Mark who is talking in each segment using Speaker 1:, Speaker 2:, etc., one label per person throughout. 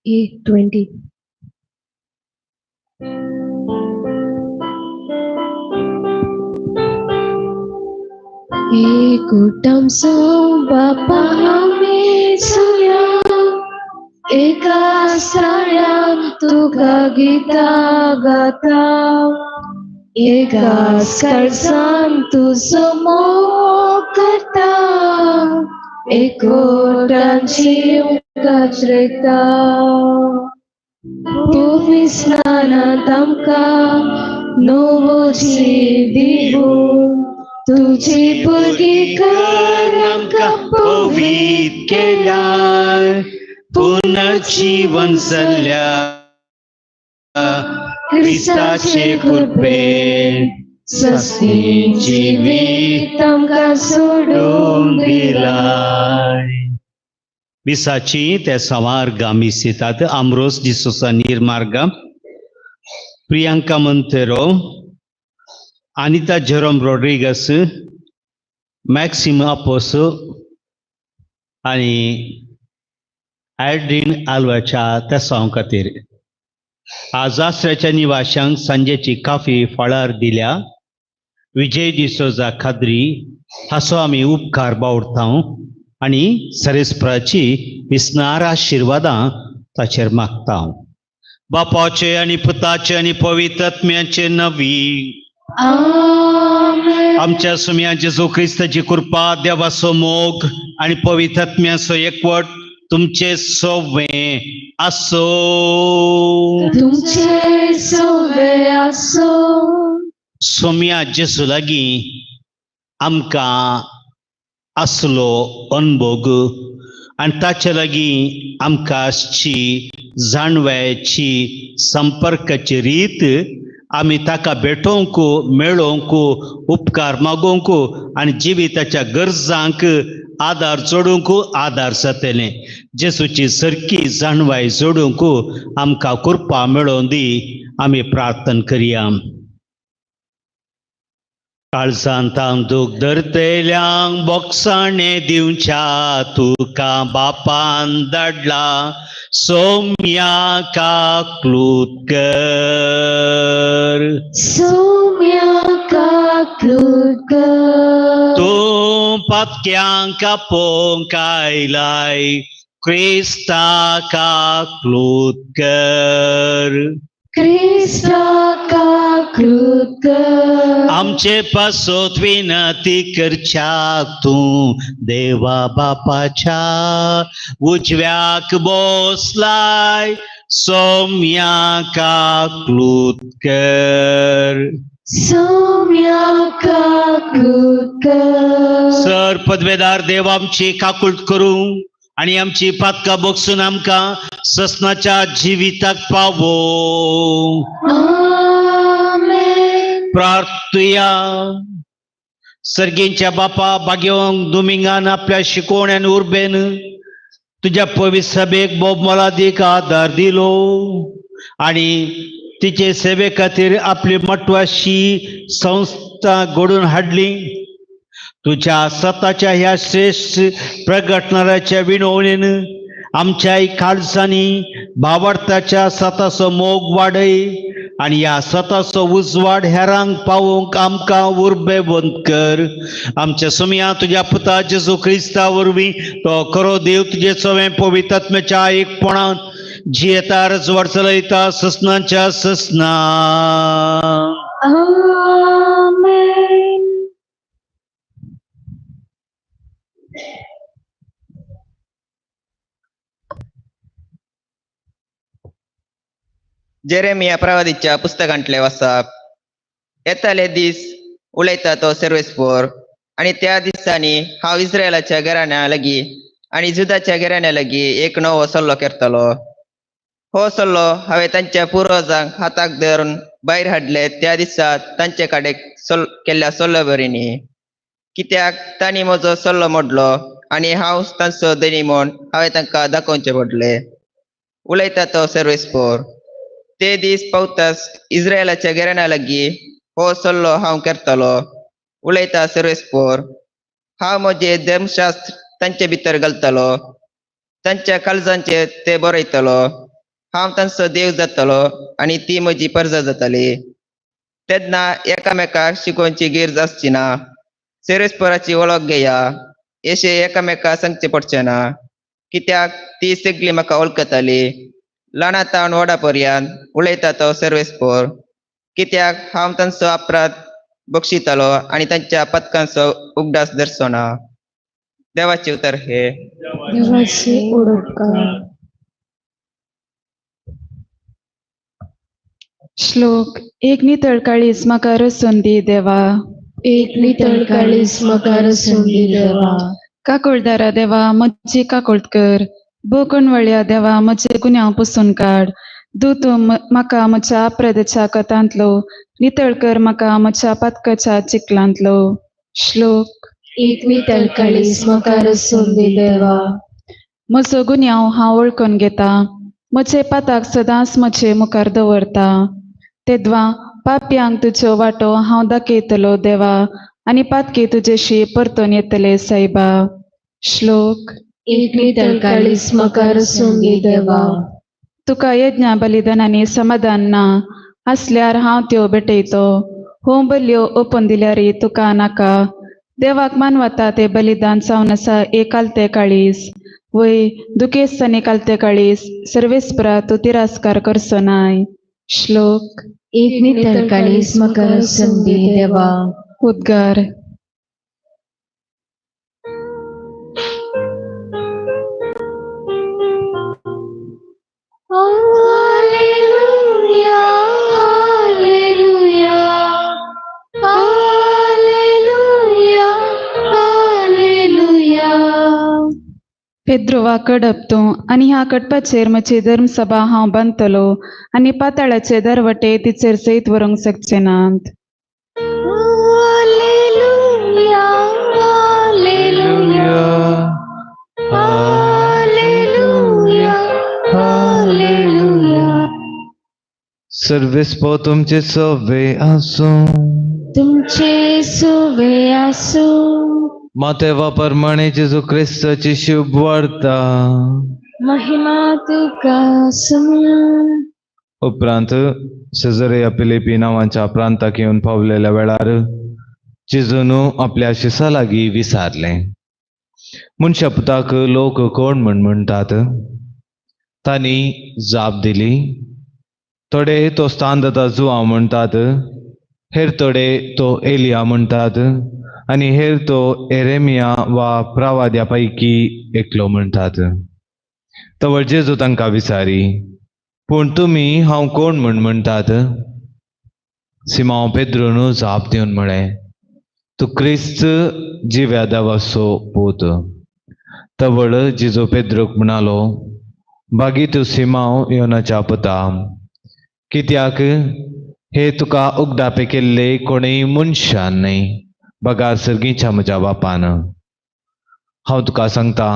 Speaker 1: A 20. Ikutam Bapa आमी सुया एका साळ्यान तुका गीता गाता एका काळजान तुजो मोग करता एकोटान जीव गाजरयता पविस्नानांत आमकां नवो जीव दिवून तुजी भुरगीं कर आमकां
Speaker 2: पवित्र केल्यार पुनर्जीवन जाल्ल्या क्रिस्ताचे कृपेन सस्ती जिवीत
Speaker 1: आमकां सोडून
Speaker 2: दिलाय. मिसाची ते सवार आमी सितात आमरोस D'Souza निर्मार्ग, Priyanka Monteiro, Anita Jerome Rodrigues, Maxim Apos आनी एड्रीन आल्वाच्या तेसांव खातीर. आज आसऱ्याच्या निवाशांक सांजेची काफी फळार दिल्या. विजय डिसोजा खाद्री हाचो आमी उपकार बावडता आनी सरेस्पराची विस्नार आशिर्वादां ताचेर मागता. बापाचे आनी पुताचे आनी पवित्र आत्म्याचे नवी आमच्या सुम्या जेजू क्रिस्ताची कृपा, देवाचो मोग आनी पवित्र आत्म्याचो एकवट तुमचे सोवे आसो.
Speaker 1: तुमचे सोवे आसो.
Speaker 2: सोम्या जेजू लागीं आमकां आसलो अनभोग आनी ताचे लागीं आमकां आसची जाणवायेची संपर्काची रीत आमी ताका भेटोवंक मेळोवंक उपकार मागोवंक आनी जिविताच्या गरजांक आदार जोडूंक आदार जातलें. जेजूची सारकी जाणवाय जोडूंक आमकां कृपा मेळोवन दी. आमी प्रार्थना करया. काळजांत दूख धरतल्यांक बोगसाणें दिवच्या तुका बापान धाडला सोम्या काकलूत कर.
Speaker 1: सोम्या काकलूत कर.
Speaker 2: तूं पातक्यांक आपोवंक आयलाय क्रिस्ता काकलूत कर.
Speaker 1: क्रिस्ता काकलूत कर.
Speaker 2: आमचे पासत विनंती करच्याक तूं देवा बापाच्या उजव्याक बसलाय सोम्या काकलूत कर.
Speaker 1: सोम्या काकलूत कर.
Speaker 2: सर पदवेदार देव आमची काकूट करूं आनी आमची पातकां बगसून आमकां ससनाच्या जिविताक पावो.
Speaker 1: आमेन.
Speaker 2: प्रार्थुया. सर्गींच्या बापा भाग्यवंत दुमिंगान आपल्या शिकवण आनी उर्बेन तुज्या पवित्र सभेक बोब मोलादीक आदार दिलो आनी तिचे सेवे खातीर आपली म्हत्वाची संस्था घडोवन हाडली. तुज्या सताच्या ह्या श्रेश्ठ प्रगटणाऱ्याच्या विनवणेन आमच्याय काळजांनी भावार्थाच्या सताचो मोग वाडय आनी ह्या सताचो उजवाड हेरांक पावोवंक आमकां उर्बेवंत कर। आमच्या सुमया तुज्या पुता जेजू क्रिस्ता वरवीं तो खरो देव तुजे सवें पवित्र आत्म्याच्या एकपणान जियेता रजवाड चलयता ससनाच्या ससना।
Speaker 1: आमेन।
Speaker 3: जेरेमिया प्रवादीच्या पुस्तकांतले वाचप। येताले दीस उलयता तो सर्वेस्पोर, आनी त्या दिसांनी हांव इस्रायलाच्या घराण्या लागीं आनी जुदाच्या घराण्या लागीं एक नवो सल्लो करतलो। हो सल्लो हांवें तांच्या पुर्वजांक हाताक धरून भायर हाडले त्या दिसा तांचे कडेन केल्ल्या सल्लो बरीनी, कित्याक तांणी म्हजो सल्लो मोडलो आनी हांव तांचो धनी म्हूण हांवें तांकां दाखोवचें पडलें। उलयता तो सर्वेस्पोर। ते दीस पावतास इस्रायलाच्या घराण्या लागीं हो सल्लो हांव करतलो। उलयता सर्वेस्पोर। हांव म्हजें धर्मशास्त्र तांचे भितर घालतलो, तांच्या काळजांचेर ते बरयतलो। हांव तांचो देव जातलो आनी ती म्हजी परजा जातली। तेन्ना एकामेकाक शिकोवची गरज आसची ना। सर्वेस्पोराची वळख घेया अशें एकामेकाक सांगचें पडचें ना, कित्याक ती सगळी म्हाका वळखताली। ल्हाना तावन व्हडा पर्यंत उलयता तो सर्वेस्पोर, कित्याक हांव तांचो अपराध बक्षितलो आनी तांच्या पथकांचो उगडास धरचो ना। देवाचें उतर हे।
Speaker 1: देवाची उडोवकार।
Speaker 4: श्लोक। एक नितळ काळीज म्हाका रसून दी देवा।
Speaker 1: एक नितळ काळीज म्हाका रसून दी देवा।
Speaker 4: काकुळदारा देवा म्हजी काकुळट कर, बोकणवळ्या देवा म्हजे गुन्यांव पुसून काड। दू तूं म्हाका म्हज्या अपराधाच्या कथांतलो, नितळ कर म्हाका म्हज्या पातकाच्या चिखलांतलो। श्लोक।
Speaker 1: एक नितळ काळीज म्हाका रसून दी देवा।
Speaker 4: म्हजो गुन्यांव हांव वळखून घेता, म्हजे पाताक सदांच म्हजे मुखार दवरता। तेद्वां पापयांक तुज्यो वाटो हांव दाखयतलो देवा, आनी पातकी तुजेशी परतून येतले सायबा। श्लोक।
Speaker 1: एक नितळ काळीज म्हाका रसून दी देवा।
Speaker 4: तुका यज्ञ बलिदानांनी समाधान ना आसल्यार हांव त्यो भेटयतो। होम बल्यो ओपून दिल्यार तुका नाका। देवाक मानवता ते बलिदान जावन आसा एक आलते काळीज, वय दुखेस्तांनी कालते काळीज सर्वेस्परा तूं तिरस्कार करचो नाय। श्लोक।
Speaker 1: एक नितळ काळीज म्हाका रसून दी देवा।
Speaker 4: उद्गार।
Speaker 1: Hallelujah, hallelujah, hallelujah, hallelujah.
Speaker 4: पेद्रोवा Kadapa तूं आनी ह्या कडपाचेर म्हजी धर्मसभा हांव बांदतलो आनी पाताळाचे दरवटे तिचेर सयत व्हरूंक शकचे नात।
Speaker 1: Hallelujah, hallelujah, hallelujah, hallelujah.
Speaker 5: सर्वेस्पोर तुमचे सवे आसूं।
Speaker 1: तुमचे सुवे आसूं।
Speaker 5: मातेवा परमाणे जेजू क्रिस्ताची शुभ वार्ता।
Speaker 1: महिमा तुका सुम्या।
Speaker 5: उपरांत सेजरिया फिलिपी नांवाच्या प्रांताक येवन पावलेल्या वेळार जेजून आपल्या शिसा लागीं विचारलें, मनशा पुताक लोक कोण म्हूण म्हणटात? तांणी जाप दिली, थोडे तो स्थान दाता जुआंव म्हणटात, हेर थोडे तो एलिया म्हणटात, आनी हेर तो एरेमिया वा प्रवाद्या पैकी एकलो म्हणटात। तवळ जेजू तांकां विचारी, पूण तुमी हांव कोण म्हूण म्हणटात? सिमांव पेद्रून जाप दिवन म्हळें, तूं क्रिस्त जिव्या देवाचो पूत। तवळ जेजू पेद्रूक म्हणालो, बागी तूं सिमांव योनाच्या पुता, कित्याक हे तुका उगडापे केल्ले कोणूय मनशान न्हय, बगार सर्गीच्या म्हज्या बापान। हांव तुका सांगता,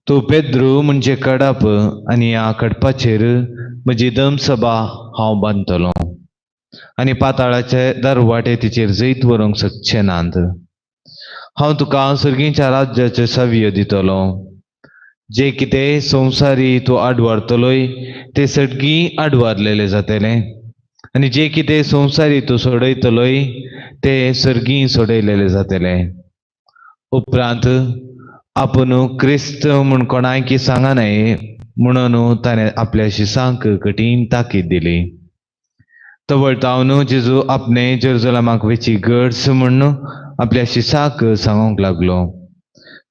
Speaker 5: तूं पेद्रू म्हणजे कडप, आनी ह्या कडपाचेर म्हजी दमसभा हांव बांदतलो, आनी पाताळाचे दरवाटे तिचेर जैत व्हरूंक शकचे नात। हांव तुका सर्गीच्या राज्याचे सव्य दितलो। जे कितें संवसारी तूं आडवारतलोय ते सगळीं आडवारलेले जातले, आनी जे कितें संवसारी तूं सोडयतलोय ते सर्गीं सोडयलेले जातले. उपरांत आपूण क्रिस्त म्हूण कोणायकी सांगनाय म्हणून ताणें आपल्या शिसांक कठीण ताकीद दिली. तवळतावन जेजू आपणे जेरुजलमाक वेची गरज म्हूण आपल्या शिसाक सांगूंक लागलो.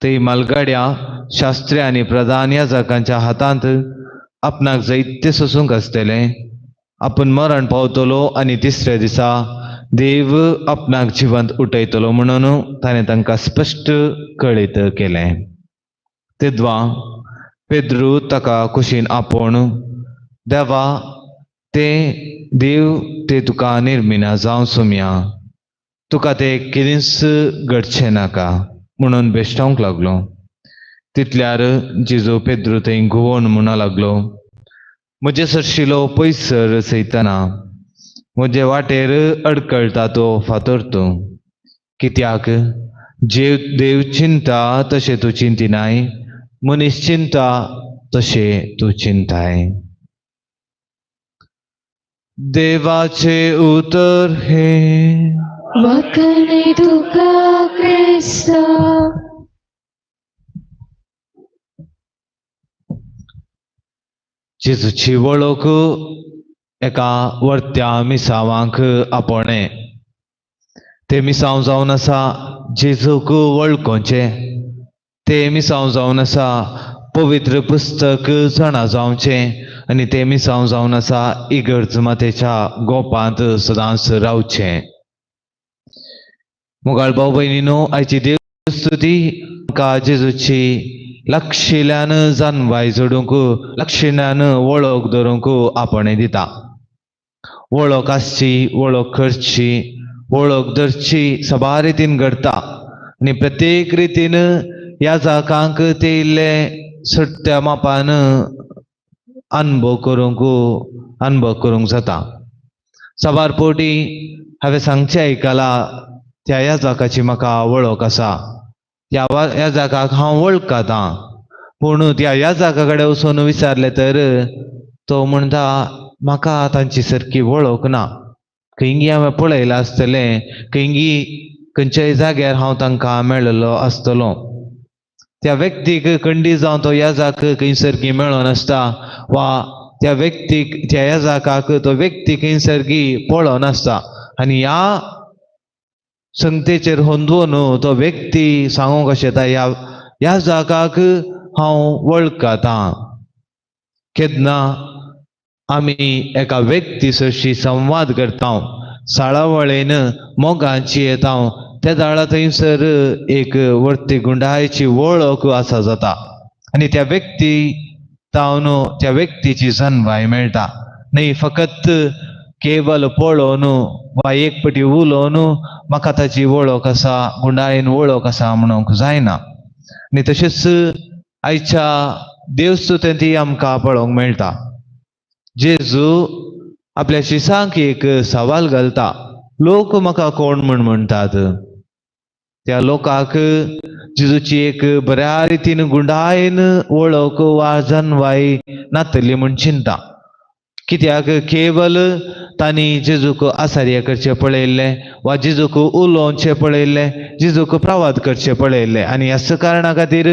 Speaker 5: थंय मालगाड्या शास्त्री आनी प्रधान याजकांच्या हातांत आपणाक जायते सोसूंक आसतलें. आपूण मरण पावतलो आनी तिसऱ्या दिसा देव आपणाक जिवंत उठयतलो म्हणून ताणें तांकां स्पश्ट कळीत केलें. तेद्वा पेद्रू ताका कुशीन आपोवन देवा ते देव ते तुका निर्मिना जावं सोमया, तुका ते कितेंच घडचें नाका म्हणून बेश्टावंक लागलो. तितल्यार जेजू पेद्रू थंय घुंवोन म्हणूंक लागलो, म्हजे सरशिलो पयसर सैतना, म्हजे वाटेर अडकळटा तो फातर तूं. कित्याक जेव देव चिंता तशें तूं चिंतिनाय, मनीस चिंता तशें तूं चिंताय. देवाचे उतर हे.
Speaker 1: वखणे तुका क्रिस्ता.
Speaker 5: जेजूची वळख एका वर्त्या मिसावांक आपोवणें. ते मिसांव जावन आसा जेजूक वळखोचें, ते मिसांव जावन आसा पवित्र पुस्तक जाणा जावचें आनी ते मिसांव जावन आसा इगर्ज मातेच्या गोपांत सदांच रावचें. मोगाळ भाव भयणीनो, आयची देवस्तुती आमकां जेजूची लागशिल्ल्यान जानवाय जोडूंक, लागशिल्ल्यान वळख धरूंक आपणें दिता. वळख आसची, वळख करची, वळख धरची सबार रितीन घडता आनी प्रत्येक रितीन ह्या जाकांक ते इल्ले सट्ट्या मापान अनुभव करूंक जाता. साबार पवटी हांवें सांगचें आयकलां त्या ह्या जाकाची म्हाका वळख आसा, ह्या जाकाक हांव वळखतां. पूण त्या ह्या जाका कडेन वचून विचारलें तर तो म्हणटा म्हाका तांची सारकी वळख ना, खंयगी हांवें पळयलां आसतलें, खंयगी खंयच्याय जाग्यार हांव तांकां मेळिल्लो आसतलो. त्या व्यक्तीक कंडी जावन तो ह्या जाक खंयसरकी मेळोन आसता वा त्या व्यक्तीक त्या ह्या जाकाक तो व्यक्ती खंयसरकी पळोवन आसता आनी ह्या संगतेचेर होंदवून तो व्यक्ती सांगूंक अशें येता ह्या जाकाक हांव वळखतां. केन्ना आमी एका व्यक्ती सरशी संवाद करता, साळावळेन मोगांची येता, त्या दाळा थंयसर एक वर्ती गुंडायची वळख आसा जाता आनी त्या व्यक्ती तावन त्या व्यक्तीची जनवाय मेळटा. न्हय फकत केवल पळोवन वा एक पटी उलोवन म्हाका ताची वळख आसा, गुंडायेन वळख आसा म्हणूंक जायना. आनी तशेंच आयच्या देवस्तुतेंत ती आमकां पळोवंक मेळटा. जेजू आपल्या शिसांक एक सवाल घालता, लोक म्हाका कोण म्हूण म्हणटात? त्या लोकांक जेजूची एक बऱ्या रितीन गुंडायेन वळख वा जनवाय नातली म्हूण चिंता. कित्याक केवल तांणी जेजूक आसार्य करचें पळयल्लें वा जेजूक उलोवचें पळयल्लें, जेजूक प्रवाद करचें पळयल्लें आनी ह्याच कारणा खातीर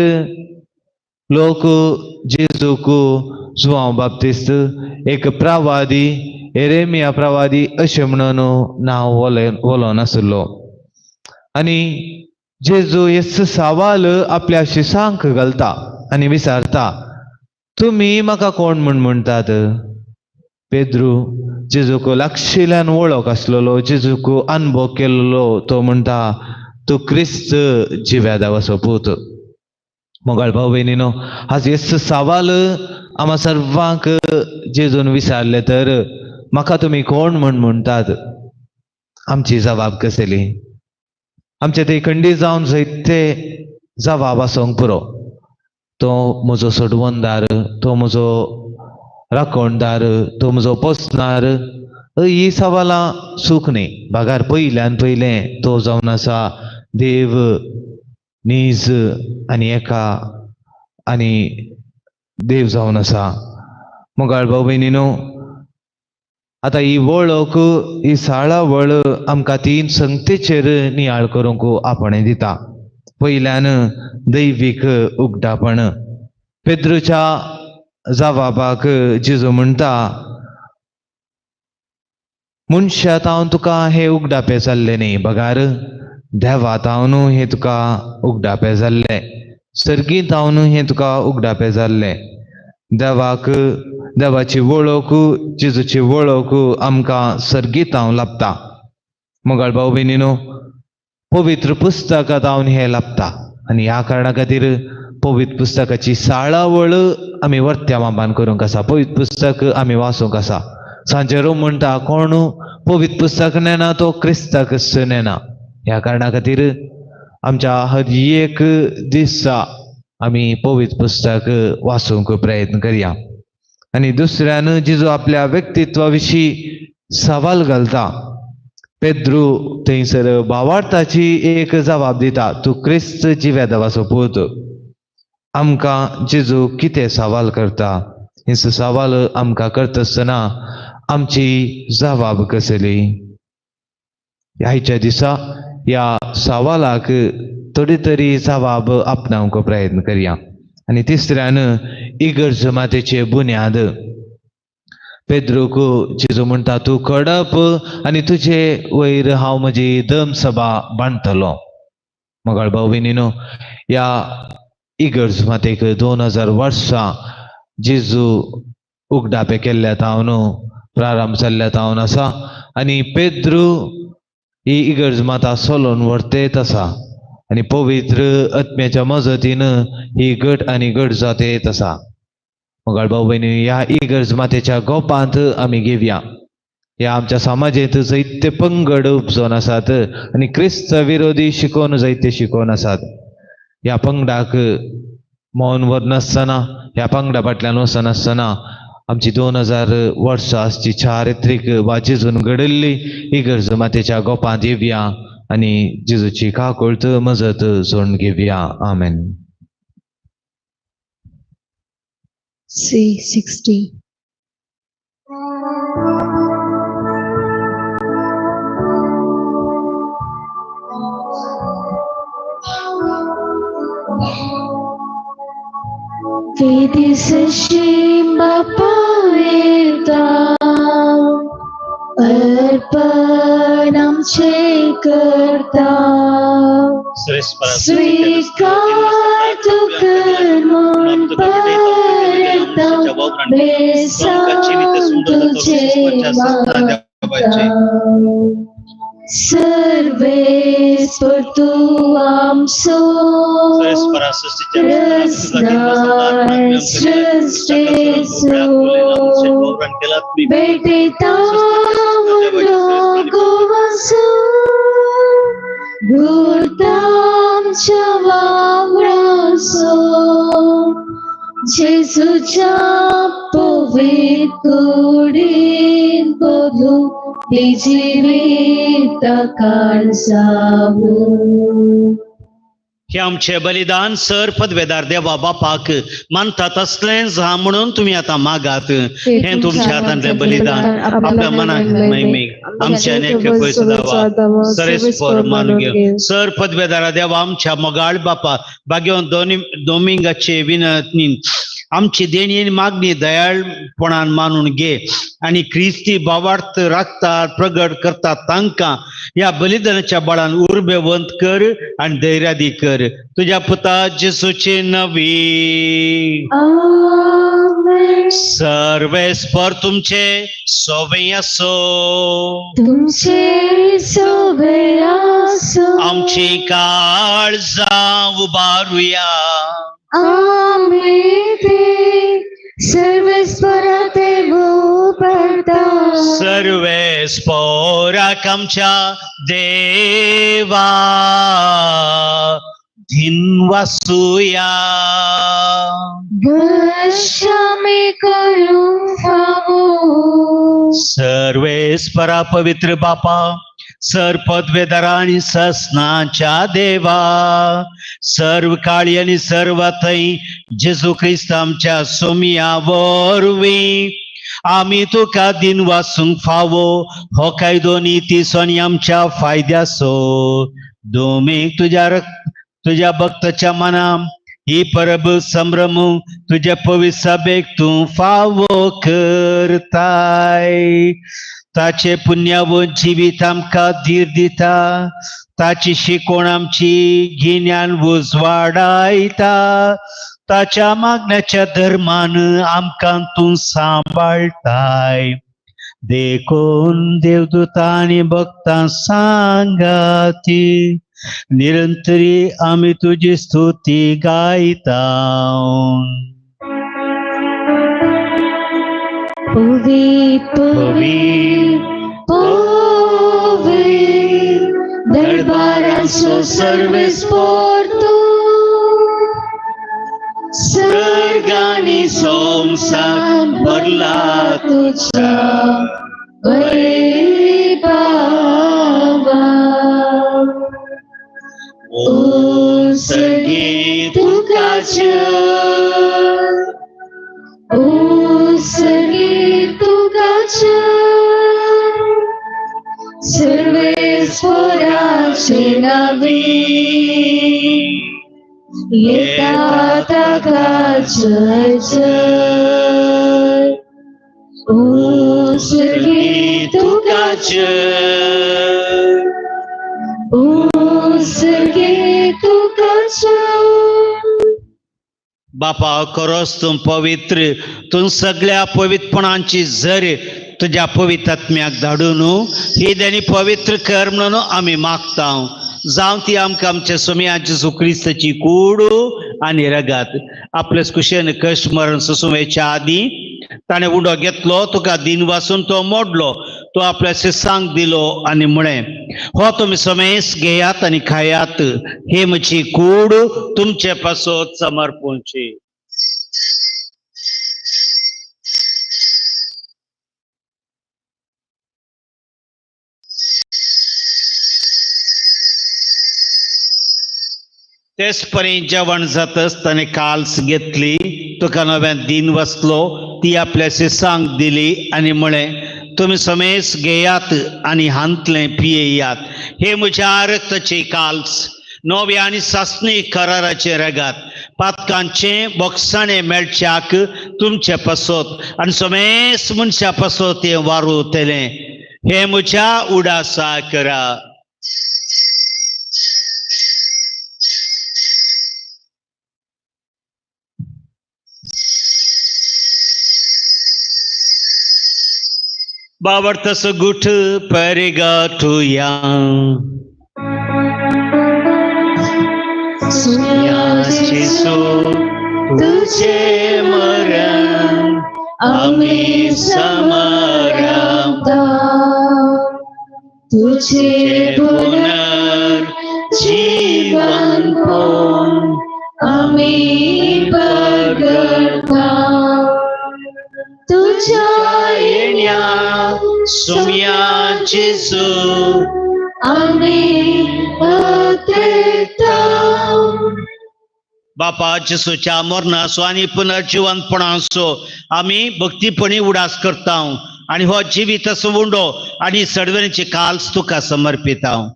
Speaker 5: लोक जेजूक जुआंव बाप्तिस्त एक प्रवादी, एरेमिया प्रवादी अशें म्हणून नांव वलोवन आसलो. आनी जेजू हेच सवाल आपल्या शिसांक घालता आनी विचारता, तुमी म्हाका कोण म्हूण म्हणटात? पेद्रू जेजूक लागशिल्ल्यान वळख आसलेलो, जेजूक अनुभव केल्लो, तो म्हणटा तूं क्रिस्त जिव्या देवाचो पूत. मोगाळ भाव भयणीनो, आज हेच सवाल आमा सर्वांक जेजून विचारलें तर म्हाका तुमी कोण म्हूण म्हणटात? आमची जबाब कसली? आमचे ते खंडी जावन जायते जबाब आसूंक पुरो. तो म्हजो सोडवणदार, तो म्हजो राखणदार, तो म्हजो पोसणार, ही सवालां सूख न्ही. बागार पयल्यान पयलें तो जावन आसा देव नीज आनी एका आनी देव जावन आसा. मोगाळ भाव भयणीनो, आतां ही वळख, ही साळावळ आमकां तीन संगतेचेर नियाळ करूंक आपणें दिता. पयल्यान दैवीक उगडापण. पेद्रूच्या जवाबाक जेजू म्हणटा, मनशा तावन तुका हें उगडापें जाल्लें न्ही, बगार देवा तावन हें तुका उगडापें जाल्लें, सर्गी तावन हें तुका उगडापें जाल्लें. देवाक, देवाची वळख, जेजूची वळख आमकां सर्गी तावन लाभता. मोगाळ भाव भयणीनो, पवित्र पुस्तकां तावन हें लाभता आनी ह्या कारणा खातीर पवित्र पुस्तकाची साळावळ आमी वर्त्या मापान करूंक आसा. पवित्र पुस्तक आमी वाचूंक आसा. सांजेरो म्हणटा, कोण पवित्र पुस्तक नेना तो क्रिस्ताक नेना. ह्या कारणा खातीर आमच्या हर एक दिसा आमी पवित्र पुस्तक वाचूंक प्रयत्न करया. आनी दुसऱ्यान जेजू आपल्या व्यक्तित्वा विशीं सवाल घालता. पेद्रू थंयसर भावार्थाची एक जबाब दिता, तूं क्रिस्त जिव्या देवाचो पूत. आमकां जेजू कितें सवाल करता, हे सवाल आमकां करता आसतना आमची जबाब कसली? आयच्या दिसा ह्या सवालाक थोडी तरी जबाब आपणावंक प्रयत्न करया. आनी तिसऱ्यान इगर्ज मातेचे बुन्याद. पेद्रूक जेजू म्हणटा, तूं कडप आनी तुजे वयर हांव म्हजी दमसभा बांदतलो. मोगाळ भाव भयणीनो, ह्या इगर्ज मातेक 2000 वर्सां जेजू उगडापे केल्ल्या तावन प्रारंभ जाल्ल्या तावन आसा आनी पेद्रू ही इगर्ज माता सोलोन व्हरतेत आसा आनी पवित्र आत्म्याच्या मजतीन ही गट आनी गट जातेत आसा. मोगाळ भाव भयणी, ह्या इगर्ज मातेच्या गोपांत आमी घेवया. ह्या आमच्या समाजेंत जायते पंगड उपजोन आसात आनी क्रिस्त विरोधी शिकोवन जायते शिकोवन आसात. ह्या पंगडाक मौन व्हरनासतना, ह्या पंगडा फाटल्यान वचनासतना आमची 2000 वर्सां आसची चारित्रीक वा जेजून घडयल्ली इगर्ज मातेच्या गोपांत येवया आनी जेजूची काकुळट मजत जोडून घेवया. आमेन.
Speaker 1: C60. विदिसशी बापा येता अर्पण आमचे करता, स्वीकार तूं कर म्हूण परता, बेसांव तुजें मागता. सर्वेस्पर तूं आमचो रचणार सृश्टेचो, भेटयता गोवासो गुर्ता आमच्या वावराचो, जेजूच्या पवित्र कुडीन बदलून ती जिविता काळजावू.
Speaker 2: हे आमचे बलिदान सर पदवेदार देवा बापाक मानता तसलेंच हा म्हणून तुमी आतां मागात. हें तुमच्या हातांतलें बलिदान आपल्या मनाक महिमेक आमच्या नेक पयसो दावा सरेस्पर मानून घेवन सर पदवेदारा देवा आमच्या मोगाळ बापा भाग्यवंत दोमिंगाचे विनंतीन आमची देणी आनी मागणी दयाळपणान मानून घे आनी क्रिस्ती भावार्थ राखतात प्रगट करतात तांकां ह्या बलिदानाच्या बळान उर्बेवंत कर आनी धैर्यादी कर. तुज्या पुता जेसूचे नवी सर्वेस्पर तुमचे सोबे आसो,
Speaker 1: तुमचे सोबे आसो.
Speaker 2: आमची काळजां उबारुया,
Speaker 1: आमी ते सर्वेस्परा ते उबरता.
Speaker 2: सर्वेस्पराक आमच्या देवा धिनवासुया.
Speaker 1: आमी करूंक फावो.
Speaker 2: सर्वेस्परा पवित्र बापा सर पदवेदारा आनी ससनाच्या देवा सर्व काळी आनी सर्व थंय जेजू क्रिस्त आमच्या सोमिया वरवीं आमी तुका दिन वासूंक फावो हो कायदो निती सोनी आमच्या फायद्याचो. दोमीक तुज्या तुज्या भक्ताच्या मनां ही परब संभ्रम तुज्या पवित्र सभेक तूं फावो करताय. ताचे पुण्याव जिवीत आमकां धीर दिता, ताची शिकवण आमची गिन्यान उजवाडायता, ताच्या मागण्याच्या धर्मान आमकां तूं सांबाळटाय. देखून देवदूतां आनी भक्तां सांगाती निरंतरी आमी तुजी स्तुती गायता.
Speaker 1: पवी पवी पवी दरबाराचो सर्वेस्पोर तूं,
Speaker 2: सर्गानी संवसार भरला
Speaker 1: तुझ्या वैभवान.
Speaker 2: ओ सगे
Speaker 1: तुका जय, ओ सगे तुका जय, सर्वेस्पोराचे नावे येता ताका जय जय. ओ सगे तुका
Speaker 2: जय,
Speaker 1: ओ सगे तुका जय.
Speaker 2: बापा खरोच तूं पवित्र, तूं सगळ्या पवित्रपणांची झर तुज्या पवित्र आत्म्याक धाडून ही देणी पवित्र कर म्हणून आमी मागता. जावं ती आमकां आमच्या सोम्या जेजू क्रिस्ताची कूड आनी रगात. आपले कुशेन कश्ट मरण सोसूं आदीं ताणें उडो घेतलो, तुका दिन वासून तो मोडलो, तो आपल्या शिसांक दिलो आनी म्हळें, हो तुमी समेस घेयात आनी खायात, हे म्हजी कूड तुमचे पासत समर्पूंची. तेच परी जेवण जातच ताणें काल्स घेतली, तुका नव्यान दिन वसलो, ती आपल्या शिसांक दिली आनी म्हळें, तुमी समेस घेयात आनी हांतलें पियेयात, हे म्हज्या रक्ताची काल्स, नव्या आनी सासणी कराराचे रगात, पातकांचे बोगसाणे मेळच्याक तुमचे पासत आनी समेस मनशा पासत तें वारुतलें, हे म्हज्या उडासा करा. बावर्तस गुठ परिगाठुया जेसू तुझे मरण आम्ही समरता,
Speaker 1: तुझे
Speaker 2: पुनर्जीवन
Speaker 1: आम्ही परगडता, तुझ्या
Speaker 2: येण्या सुम्या जेसू
Speaker 1: आम्ही पत्रेता.
Speaker 2: बापा जेसूच्या मरणाचो आनी पुनर्जिवंतपणाचो आमी भक्तीपणी उडास करता आनी हो जिवीत असो उंडो आनी सडवणीची काल्स तुका समर्पिता.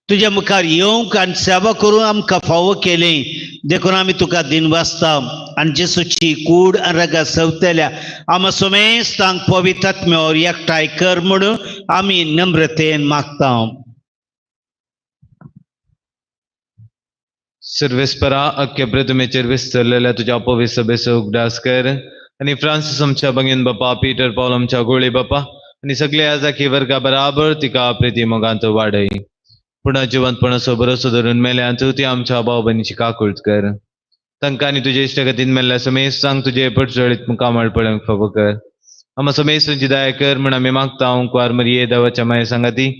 Speaker 2: तुज्या मुखार येवंक आनी सेवा करूंक आमकां फावो केली देखून आमी तुका दिनवासता आनी जेसूची कूड आनी रगात सवतल्या आमा समेस्तांक पवित्र आत्म्यावर एकठांय कर म्हणून आमी नम्रतेन मागता.
Speaker 5: सर्वेस्परा अख्ख्या प्रतिमेचेर विस्तरलेल्या तुज्या पवित्र सभेचो उगडास कर आनी फ्रांसीस आमच्या भंगीन बापा, पीटर पावल आमच्या गोळी बापा आनी सगळे आजाकी वर्गा बराबर तिका प्रिती मोगांत वाडय. पुणा जिवंतपणाचो भरोसो धरून मेल्यांत ती आमच्या भाव भयणीची काकूळट कर. तांकां आनी तुजे इश्टगतीन मेल्ल्या समेस्तांक तुजे पटजळीत मुखामळ पळोवंक फावो कर. आमा समेस्तांची दया कर म्हूण आमी मागता. कुवार मरिये देवाच्या माये सांगाती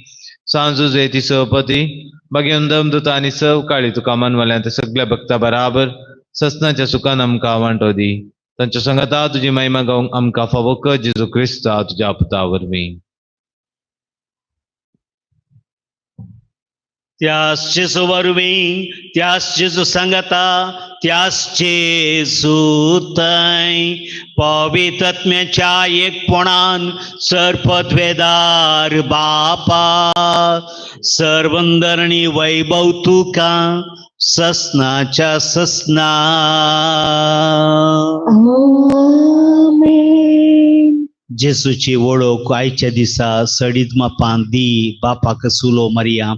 Speaker 5: सांजू जयती सहपती बागेवन दमदुता आनी सव काळी तुका मानवल्यांत सगळ्या भक्ता बराबर ससनाच्या सुखान आमकां वांटो दी. तांच्या सांगाता तुजी महिमा गावंक आमकां फावो कर जेजू क्रिस्ता तुज्या पुता वरवीं.
Speaker 2: त्यास जेजू वरवीं, त्यास जेजू सांगता, त्यास जेजू थंय पवित्रत्म्याच्या एकपणान सरपदवेदार बापा सर्वंदरणी वैभव तुका ससनाच्या ससना.
Speaker 1: आमेन.
Speaker 2: जेजूची वळख आयच्या दिसा सडीत मापान दी बापाक सुलो मारया.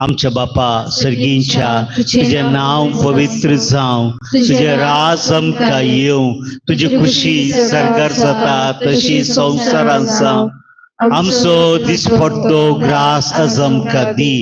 Speaker 2: आमच्या बापा सर्गींच्या, तुझें नांव पवित्र जावं, तुजें राज आमकां येवं, तुजी खुशी सर्गार जाता तशी संवसारांत जावं. आमचो दिसपट्टो ग्रास आज आमकां दी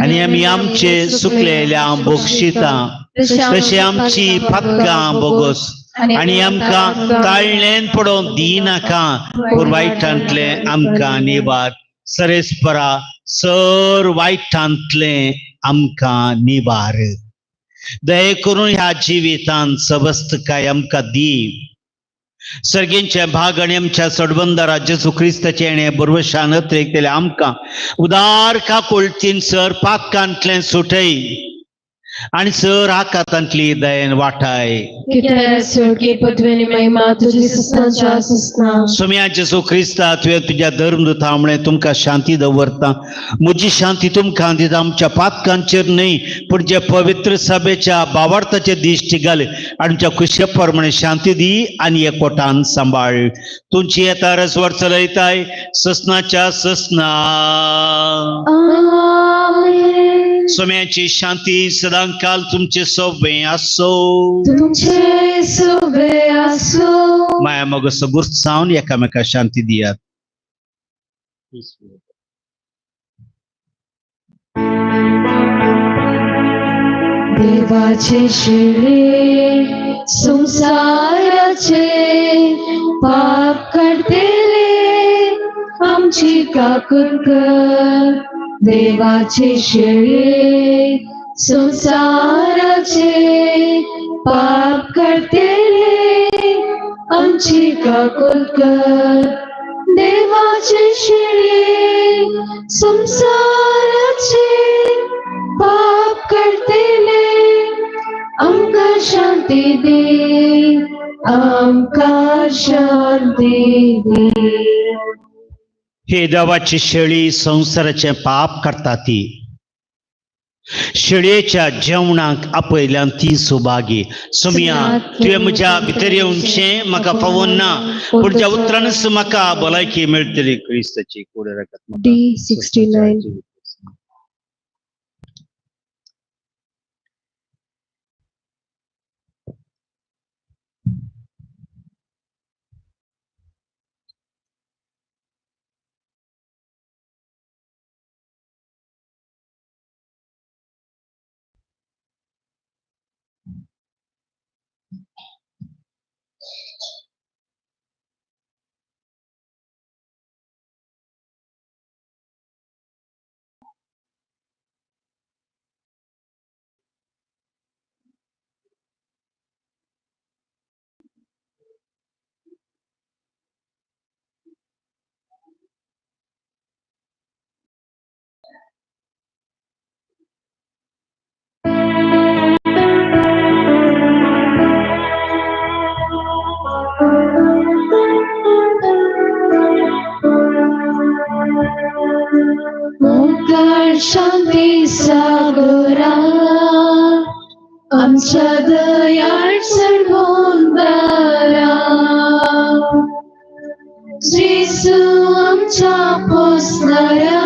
Speaker 2: आनी आमी आमचे सुकलेल्या बक्षिता तशें आमची पातकां बोगस आनी आमकां ताळणेन पडोवंक दिनाका, पूण वायटांतलें आमकां निवार. सरेस्परा सर वायटांतलें आमकां निवार. दये करून ह्या जिवितांत सवस्तकाय आमकां दी. सर्गींचे भाग आनी आमच्या सडबंदरा जेजू क्रिस्ताचें येणें बरवशान अत्रेकतले आमकां उदार काकुळतीन सर पातकांतलें सुटय आनी सर आकातांतली दयेन वाटाय.
Speaker 1: कित्याक स्वर्गीय पदवी महिमा तुजी ससनाच्या ससना.
Speaker 2: सोम्या जेजू क्रिस्ता, तुवें तुज्या धर्मदूता म्हळें तुमकां शांती दवरता, म्हजी शांती तुमकां दिता. आमच्या पातकांचेर न्हय पूण जे पवित्र सभेच्या बावार्थाचे दिश्टी घाल आनी आमच्या खुशे प्रमाणे शांती दी आनी एकवटान सांबाळ. तुमची येता रसवर चलयताय ससनाच्या ससना.
Speaker 1: आमेन.
Speaker 2: सोम्याची शांती सदांकाल तुमचे सोबे आसो.
Speaker 1: तुमचे सोबे आसो.
Speaker 2: माया मग सगुर्त सावन एकामेका शांती दियात.
Speaker 1: देवाचे शिळे संसाराचे पाप काडटले आमची काकूत कर. देवाचे शिळे संसाराचे पाप काडटले आमची काकूत कर. देवाचे शिळे संसाराचे पाप काडटले आमकां शांती दी, आमकां शांती दी.
Speaker 2: हे देवाची शेळी संवसाराचें पाप करता ती शेळयेच्या जेवणाक आपयल्यान ती सुभागी. सोमया, तुवें म्हज्या भितर येवचें म्हाका फावोन ना, पूण ज्या उतरानच म्हाका भलायकी मेळटली. क्रिस्ताची कूड रगत म्हाका
Speaker 1: D69. मुखार शांती सागरा आमच्या दयाळ सर्वोंदरा. जेजू आमच्या पोसणाऱ्या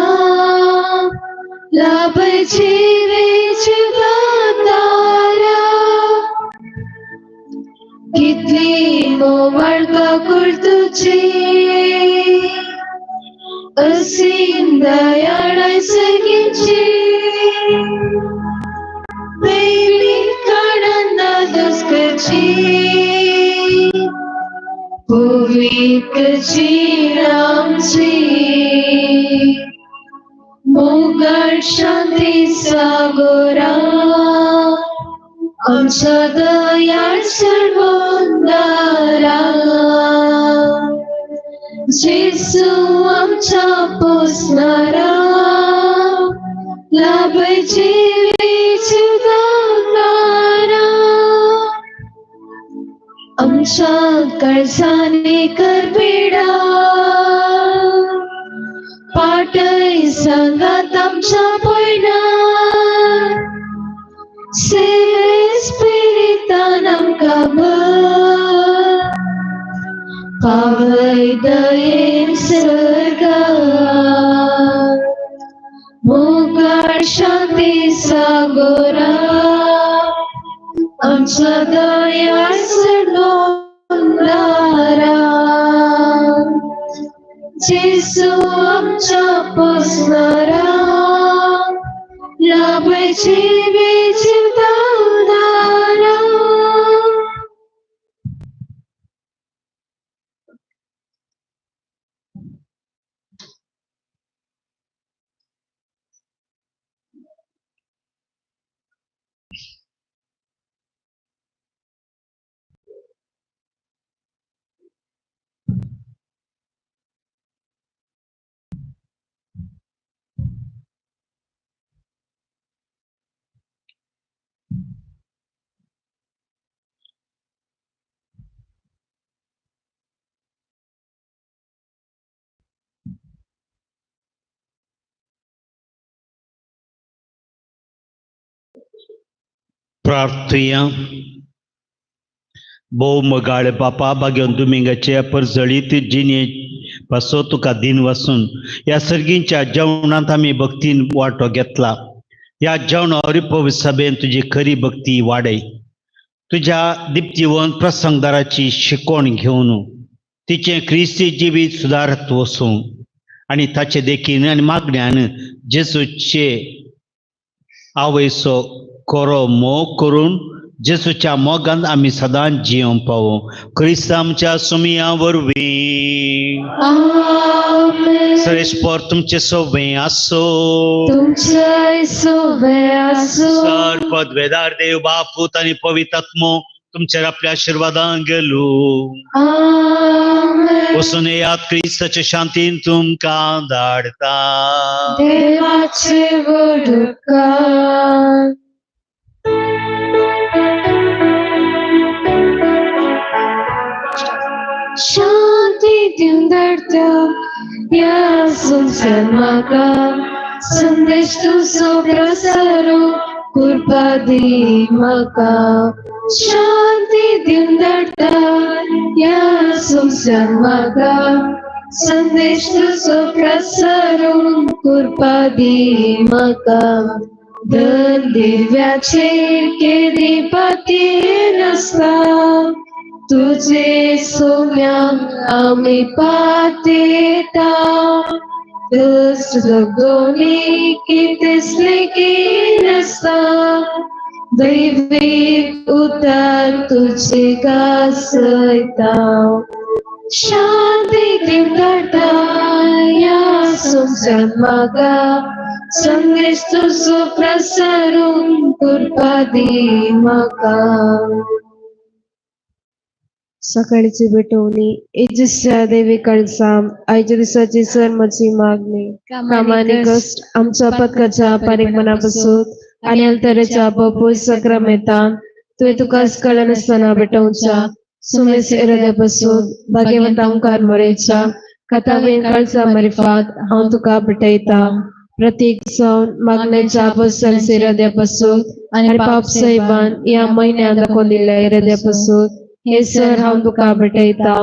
Speaker 1: लाभ जिवेची दातारा. कितली मोवाळ काकूळ तुजी असीम दयाळ सगळीची. प्रेमी काढना दसकची पवित्रची आमची. मोगाळ शांती सागरा आमच्या दयाळ सर्वोंदरा. जेजू आमच्या पोसणारा लाभय जिवी जिवदारा आमच्या काळजांनी कर पिडा पाटय सांगात आमच्या पयणात सेवे स्पिरितान आमकां भर पावय दयेन सर्गात मोगाळ शांती सागोरा आमच्या दया सडोंदारा जेसू आमच्या पोसणारा लाभय जिवी जिवदारा.
Speaker 2: प्रार्थुया. भोव मोगाळे बापा भाग्यवन दुमिंगाचे परजळीत जिणे पासो तुका दिन वासून ह्या सर्गींच्या जेवणांत आमी भक्तीन वांटो घेतला. ह्या जेवणावर पवित्र सभेन तुजी खरी भक्ती वाडय. तुज्या दिप्तीवन प्रसंगदाराची शिकवण घेवन तिचें क्रिस्ती जिवीत सुदारत वसूं आनी ताचे देखीन आनी मागण्यान जेजूचे आवयचो कोरो मोग करून जेजूच्या मोगान आमी सदांच जियोवंक पावो. क्रिस्त आमच्या सुमिया वरवीं.
Speaker 1: आमेन.
Speaker 2: सरेस्पर तुमचे सोबें आसो.
Speaker 1: तुमचेय सोबें आसूं.
Speaker 2: सर पदवेदार देव बाप पूत आनी पवित्र आत्मो तुमचेर आपल्या आशिर्वादान गेलो.
Speaker 1: आमेन.
Speaker 2: वचून येयात क्रिस्ताचे शांतीन तुमकां धाडटा.
Speaker 1: देवाचे व्हड उपकार. शांती दिवन धाडटा ह्या संवसार म्हाका संदेश तुजो प्रसारो कृपा दी म्हाका. शांती दिवन धाडटा ह्या संवसार म्हाका संदेश तुजो प्रसारो कृपा दी म्हाका. धन दिव्याचेर केदी पाती नासता तुझे सोम्या आमी पातेता. दोनी कितेंच लेगीत नासता दैवीक उतर तुझे गाजयता. शांती दिवन धाडटा ह्या संवसार म्हाका संदेश तुजो प्रसारून कृपा दी म्हाका. सकाळची भेटवणी येजस्या देवी कळसाम आयच्या दिसाची सर म्हजी मागणी कामानी कश्ट आमच्या पथकाच्या पारीकपणापासून आनी अल्तरेच्या बपूस सक्रामेतान तुवें तुकाच कळनासतना भेटोवच्या सुमेस इराद्यापासून भाग्यवंता मुखार मरेच्या कथावेन कळसा मरिफात हांव तुका भेटयता. प्रतीक जावन मागण्याच्या बसल इराद्यापासून आनी पाप साहेबान ह्या म्हयन्यांत दाखोवन दिल्ल्या इराद्यापासून हे सर हांव तुका भेटयता.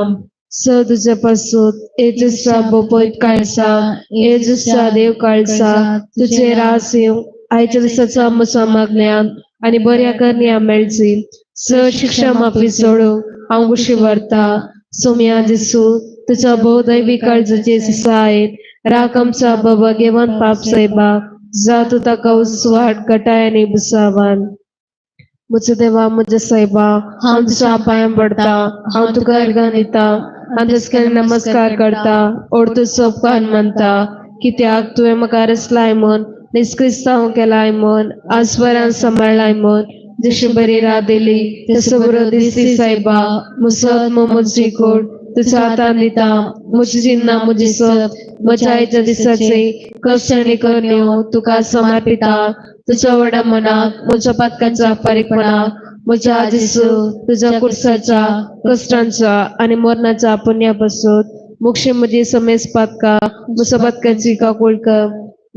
Speaker 1: स तुजे पासून येजस्सा बोपयत काळसा येजस्सा देव काळसा तुजे रास येवं आयच्या दिसाचो आमच्या मागण्यान आनी बऱ्या करण्या मेळची. स शिक्षा माफी सोडूंक हांव कुशी व्हरता. सोम्या जेसू तुज्या भोवदैवी काळजाचे सहायेन राख आमच्या बाबा घेवन पाप साहेबा जा तूं ताका उजवाड घटाय आनी बुसावान. म्हज्या देवा म्हज्या सायबा हांव तुज्या पांयां पडटा हांव तुका अर्गां दिता हांव तुजकान नमस्कार करता ओड तुजो उपकार मानता कित्याक तुवें म्हाका रचलाय म्हूण निस्क्रिस्तांव केलाय म्हूण आजवरान सांबाळ्ळाय म्हूण जशी बरी रात दिली तसो बरो दिसली सायबा मुसत म्हजी कोड तुझ्या हातान दिता म्हजी चिन्नां म्हजी सत म्हज्या आयच्या दिसाचे कश्ट आनी करण्यो तुका समर्पिता तुझ्या व्हडा मनाक म्हज्या पातकांच्या फारीकपणाक म्हज्या जेसू तुझ्या कुर्साच्या कश्टांच्या आनी मरणाच्या पुण्या मोक्ष म्हजी समेस पातका म्हज्या पातकाची काकूळ कर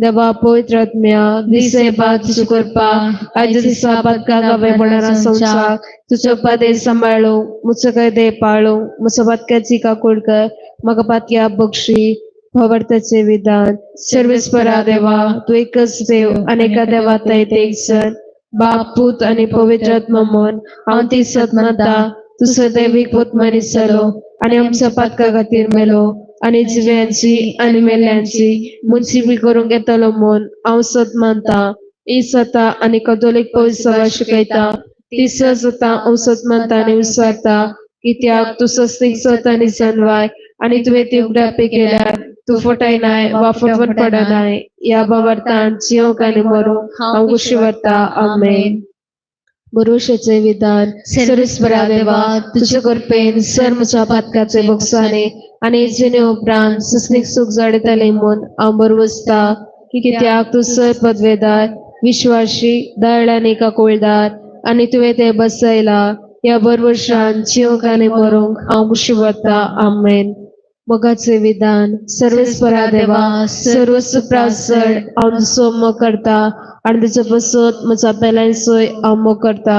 Speaker 1: देवा पवित्र आत्म्या दिसे बाद तुझी कृपा आयच्या दिसा पातका गावेपणारा संसार तुझ्या पादे सांबाळू मुझ कायदे पाळू म्हज्या पातकाची काकूळ कर म्हाका पातक्या बक्षी भवार्थाचे विधान सर्वेस्परा देवा तू एकच देव आनी एका देवात एक सण बाप पूत आनी पवित्र आत्मा म्हूण हांव ती सत मानता तूं सदैवीक पूत मनीस जालो आनी आमच्या पातका खातीर मेलो आनी जिव्यांची आनी मेल्यांची मुनसिबी करूंक येतलो म्हूण हांव सत मानता. ही सता आनी कथोलीक पवित्र सभा शिकयता ती सता हांव सत मानता आनी विस्वारता कित्याक तूं सस्तीक सत आनी सनवाय आनी तुवें ती उगडापी केल्यार तूं फटयनाय वा फटवण पडनाय. ह्या बाबर्तान जियोंक आनी मरूंक हांव खुशी व्हरता. आमेन. भरोशाचे विधान. सर्वेस्परा देवा तुझे कृपेन सर म्हज्या पातकाचे बोगसाने आनी जिणे उपरांत सुस्नीक सुख जाडयतले म्हूण हांव बरवसता कित्याक तूं सर पदवेदार विश्वाशी दयाळ आनी काकुळदार आनी तुवें ते बसयला ह्या बरवर्शान जिवंक आनी मरूंक हांव खुशी व्हरता. आमेन. मोगाचे विधान. सर्वेस्परा देवा सर्व सुप्रासड हांव तुजो मोग करता आनी तुजो पसत म्हज्या पेल्यांचोय हांव मोग करता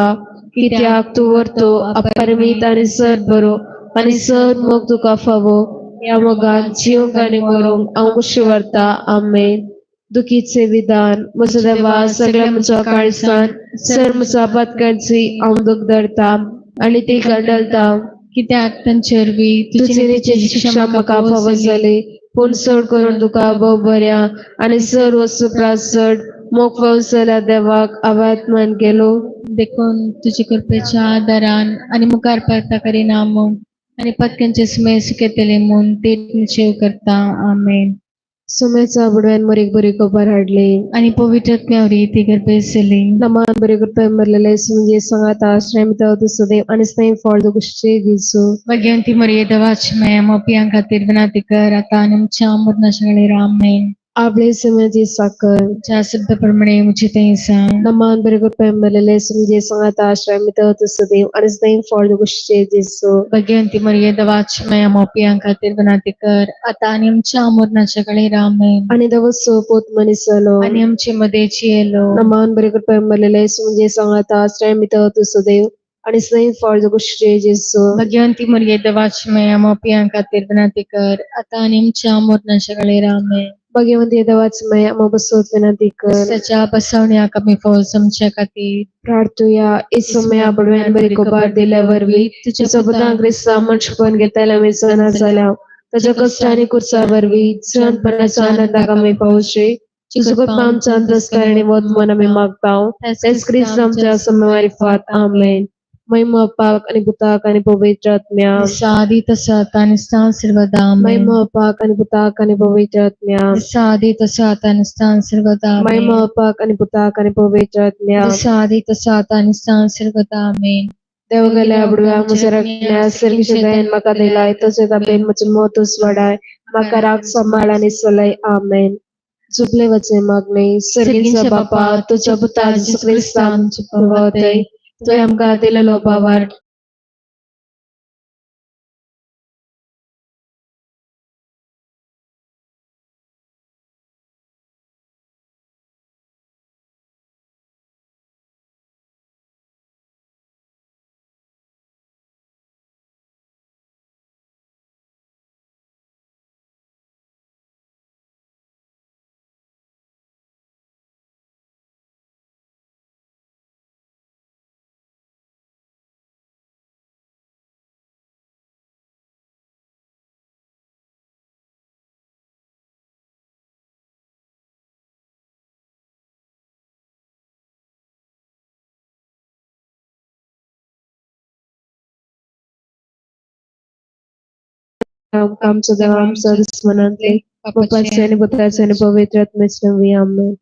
Speaker 1: कित्याक तूं व्हरतो अपरिमीत आनी सर बरो आनी सर मोग तुका फावो ह्या मोगान जिवंक आनी मरूंक हांव खुशी व्हरता. आमेन. दुखीचे विधान. म्हज्या देवा सगळ्या म्हज्या काळसान सर म्हज्या पातकांची हांव दुख धरता आनी ती कंडलता
Speaker 6: कित्याक तांचे वरवीं
Speaker 1: तुजी नीतीची शिक्षा म्हाका फावो जाली पूण चड करून तुका भोव बऱ्या आनी सर वस्तू चड मोग फावो जाल्या देवाक हांवें आत्मान केलो.
Speaker 6: देखून तुजे कृपेच्या आदारान आनी मुखार पावता करिना म्हूण आनी पत्क्यांचे सुमेर सुकयतले म्हूण ते निश्चय करता. आमेन.
Speaker 1: सुमेचा बुडव्यान मरीक बरी खबर हाडली
Speaker 6: आनी पवित्र आत्म्यावरी ती गर्भेस जाली.
Speaker 1: नमान बरी कृपा मरलेले सुमजे संगात आश्रय मिताव सदैव आनी स्नेह फळ दुकुशचे दिसू.
Speaker 6: भाग्यवंती मरिये देवाची माया मोपियां खातीर विनंती कर आतां आनी आमच्या मरणाच्या वेळेर. आमेन.
Speaker 1: आपले सुमेची साखर
Speaker 6: तुझ्या शब्द प्रमाणे मुझे ते सांग.
Speaker 1: नमान बरी कृपा मरलेले सुमजे संगात आश्रय मिताव सदैव आनी स्नेह फळ दुकुशचे दिसू.
Speaker 6: भाग्यवंती मरिये देवाची माया मोपियां खातीर विनंती कर आतां आनी आमच्या मरणाच्या वेळेर. आमेन.
Speaker 1: आनी देवसो पोत मनीस जालो
Speaker 6: आनी आमचे मदेची येलो.
Speaker 1: नमान बरी कृपा मरलेले सुमजे संगात आश्रय मिताव सदैव आनी स्नेह फळ दुकुशचे दिसू.
Speaker 6: भाग्यवंती मरिये देवाची माया मोपियां खातीर विनंती कर आतां आनी आमच्या मरणाच्या वेळेर. आमेन.
Speaker 1: भाग्यवंती देवाची माया आम्हा बसवत विनंती कर.
Speaker 6: क्रिस्ताच्या बसवण्याक आमी फौज आमच्या खातीर
Speaker 1: प्रार्थुया. इसमया बडव्यान बरी खबर दिल्या वरवीं तुझ्या पुतान क्रिस्तांव मनशपण घेतल्या आमी जाणा जाल्या ताच्या कश्ट आनी कुर्सा वरवीं चणपणाच्या आनंदाक आमी पावचे. तुजो कृपा आमच्या अंतस्करणी आनी वत म्हूण आमी मागता. तेच क्रिस्त आमच्या सममारिफात. आमेन. महिमा पाक आनी पुताक आनी पवित्र आत्म्या.
Speaker 6: आदी तसो आतां आनी सदां सर्वदा. आमेन.
Speaker 1: महिमा पाक आनी पुताक आनी पवित्र आत्म्या.
Speaker 6: आदी तसो आतां आनी सदां सर्वदा. आमेन.
Speaker 1: महिमा पाक आनी पुताक आनी पवित्र आत्म्या.
Speaker 6: आदी तसो आतां आनी सदां सर्वदा. आमेन.
Speaker 1: देव गेल्या बुडव्या म्हज्या राखण्या सर्गीच्या दयेन म्हाका दिलाय तशें तापेन म्हजें मत उसवाडाय म्हाका राग सांबाळ आनी चलय. आमेन. जुबले वचे मागणे. सर्गीच्या बापा तुज्या पुता जेजू क्रिस्तान पावतय तुवें आमकां दिलेलो बावार आमचो देव आमचो दुस्मनांतले बापाचे आनी पुताचे आनी पवित्र आत्म्याचे नांवान. आमेन.